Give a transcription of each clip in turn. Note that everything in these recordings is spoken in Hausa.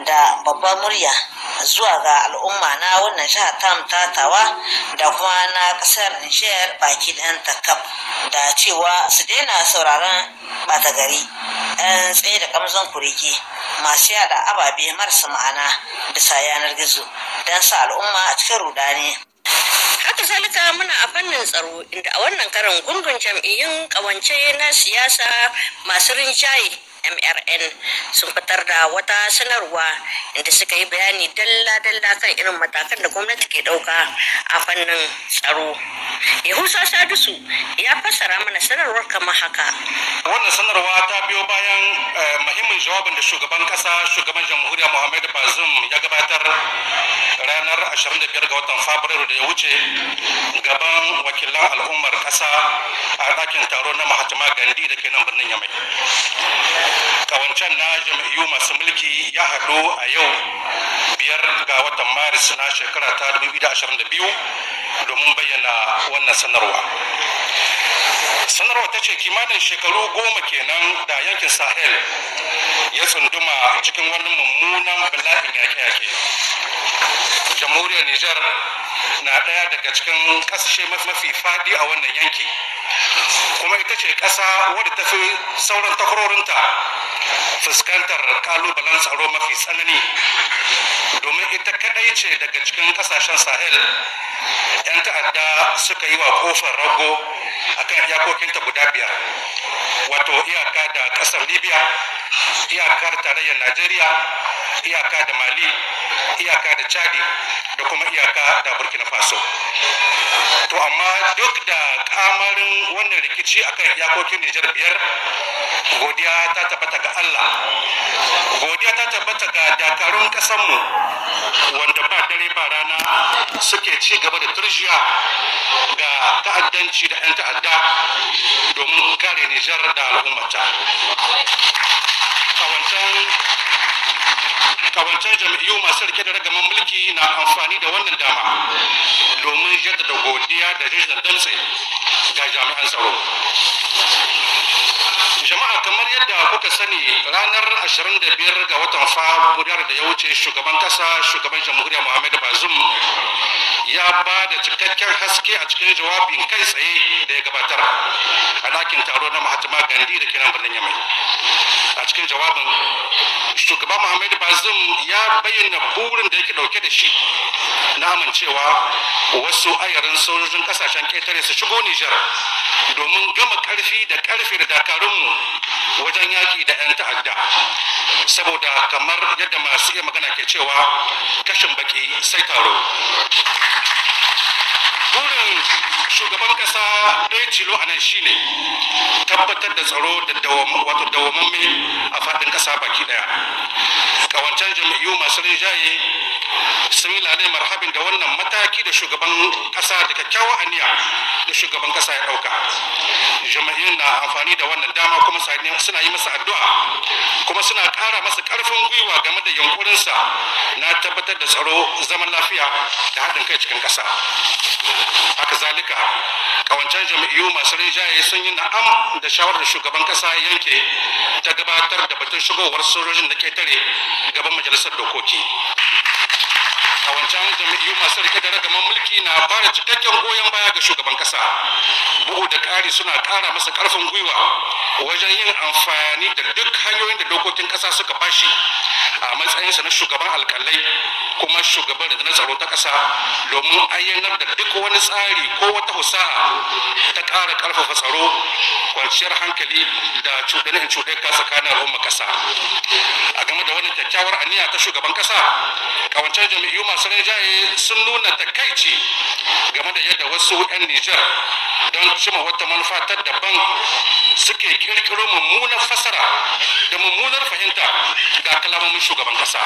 da babbar murya zuwa ga al'umma na wannan jihar tam tatawa da kuma na kasar Nijar baki ɗan takaf da cewa su daina sauraron ɓata gari 'yan tsaye da kamzon kurege masu yada ababe marasa ma'ana bisa yanar gizo don sa al'umma a cikin rudani. Haka zalika muna a fannin tsaro, inda a wannan karin gungun jam'iyyun kawance na siyasa masu rinjaye MRN sun fitar da wata sanarwa inda suka yi bayani dalla-dalla kan irin matakan da gwamnati ke ɗauka a fannin tsaro. Yahusa Sadusu ya fassara mana sanarwar kamar haka. Wannan sanarwa ta biyo bayan muhimmin jawabin da shugaban kasa, shugaban jamhuriya Muhammad Bazoum ya gabatar ranar 25 ga watan Fabrairu da ya wuce gaban wakilan al'ummar kasa a ɗakin taro na Mahatma Gandhi da ke nan birnin Yamai. Kawancen na jam'iyyu masu mulki ya haɗu a yau 5 ga watan Maris na shekara ta 2022 domin bayyana wannan sanarwa. Sanarwa ta ce kimanin shekaru 10 kenan da yankin Sahel ya tsunduma cikin wani mummunan bala'in yaƙe-yaƙe. Jamhuriyar Nijar na ɗaya daga cikin ƙasashe mafi faɗi a wannan yanki, kuma ita ce ƙasa wadda ta fi sauran takwarorinta fuskantar ƙalubalen tsaro mafi tsanani, domin ita kaɗai ce daga cikin ƙasashen Sahel 'yan ta'adda suka yi wa kofar rago akan iyakokinta guda 5, wato iyaka da ƙasar Libya, iyakar tarayyar Najeriya, iyaka da Mali, iyaka da Chadi, da kuma iyaka da Burkina Faso. To amma duk da kamarin wannan rikici akan iyakokin Nijar 5, godiya ta tabbata ga Allah, godiya ta tabbata ga dakarun ƙasarmu wanda ba dare ba rana suke ci gaba da turjiya ga ta'addanci da 'yan ta'adda domin kare Nijar da al'ummata. Kawancan jam'iyyu masu rike da ragaman mulki na amfani da wannan dama domin jaddada godiya da jaddada damtse ga jami'an tsaro. Jama'a, kamar yadda kuka sani, ranar 25 ga watan Fabrairu da ya wuce, shugaban kasa, shugaban jamhuriya Muhammad Bazoum ya ba da cikakken haske a cikin jawabin kai tsaye da ya gabatar a ɗakin taro na Mahatma Gandhi da ke nan birnin Yamai. A cikin jawabin, shugaba Muhammad Bazoum ya bayyana burin da yake dauke da shi na amincewa wasu ayarin sojojin kasashen ƙetare su shigo Nijar domin gama ƙarfi da ƙarfe da dakarunmu wajen yaƙi da 'yan ta'adda, saboda kamar yadda masu iya magana ke cewa, kashin baki sai taro. Burin shugaban kasa ɗaya tilo a nan shine tabbatar da tsaro da wato dawwamamme a faɗin ƙasa baki ɗaya. Kawancan jam'iyyu masu rinjaye sun yi lalai marhabin da wannan mataki da shugaban ƙasa da kyakkyawar aniya da shugaban ƙasa ya ɗauka. Jam'iyyun na amfani da wannan dama kuma suna yi masa addu'a, kuma suna ƙara masa ƙarfin gwiwa game da yunƙurinsa na tabbatar da tsaro, zaman lafiya da haɗin kai cikin ƙasa. Haka zalika, kawancan jam'iyyu masu rinjaye sun yi na'am da shawarar shugaban kasa yanke ta gabatar da batun shigowar sojojin da ketare gaban majalisar dokoki. Kawancan jam'iyyu masu rike da ragaman mulki na ba da cikakken goyon baya ga shugaban kasa. Bugu da ƙari, suna ƙara masa ƙarfin gwiwa wajen yin amfani da duk hanyoyin da dokokin kasa suka bashi a matsayinsa na shugaban alkalai kuma shugaban rundunar tsaro ta ƙasa, domin ayyanar da duk wani tsari ko wata husa'a ta ƙara ƙarfafa tsaro, kwanciyar hankali da cuɗani in cuɗe ka tsakanin al'umma ƙasa. A game da wannan kyakkyawar aniya ta shugaban ƙasa, kawancan jam'iyyu masu rinjaye sun nuna takaici game da yadda wasu 'yan Nijar don cima wata manufa ta daban suke kirkiro mummunar fasara da mummunar fahimta ga kalamomin shugaban kasa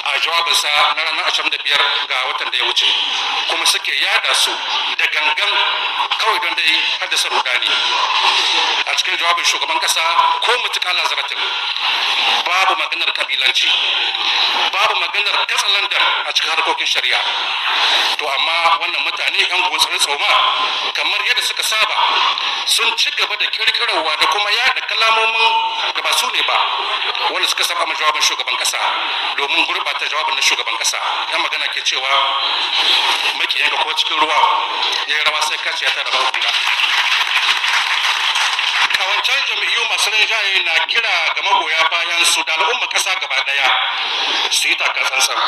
a jawabinsa na ranar 25 ga watan da ya wuce, kuma suke yada su da gangan kawai don dai haddasa rudani. A cikin jawabin shugaban kasa, ko mutukala zaratin, babu maganar kabilanci, babu maganar katsalandan a cikin harkokin shari'a. To amma wannan mutane yan gutsuri tsoma, kamar yadda suka saba, sun ci gaba da kirkiro kirkirarwa da kuma yaɗa kalamomin da ba su ne ba wanda suka saba ma jawabin shugaban kasa domin gurɓata jawabin na shugaban kasa. Yan magana ke cewa makiyanka ko cikin ruwa ya yi rawa sai kace ya tara ba kura. Kawancan jam'iyyu masu rinjaye na kira ga magoya bayan su da al'umma kasa gaba daya su yi takatsantsan,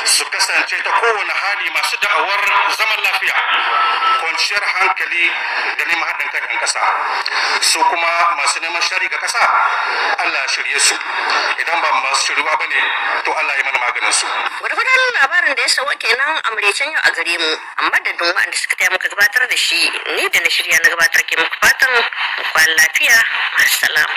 su kasance ta kowane hali masu da'awar zaman lafiya, kwanciyar hankali da neman haɗin kan 'yan ƙasa. Su kuma masu neman shari ga ƙasa, Allah ya shirye su, idan ba masu shiruwa ba ne to Allah ya mana maganin su. Gwargwadon labarin da ya sauwa kenan a maraicen yau a gare mu, amma da duk waɗanda suka taya muka gabatar da shi, ni da na shirya na gabatar ke muku fatan mu kwana lafiya, ma'assalam.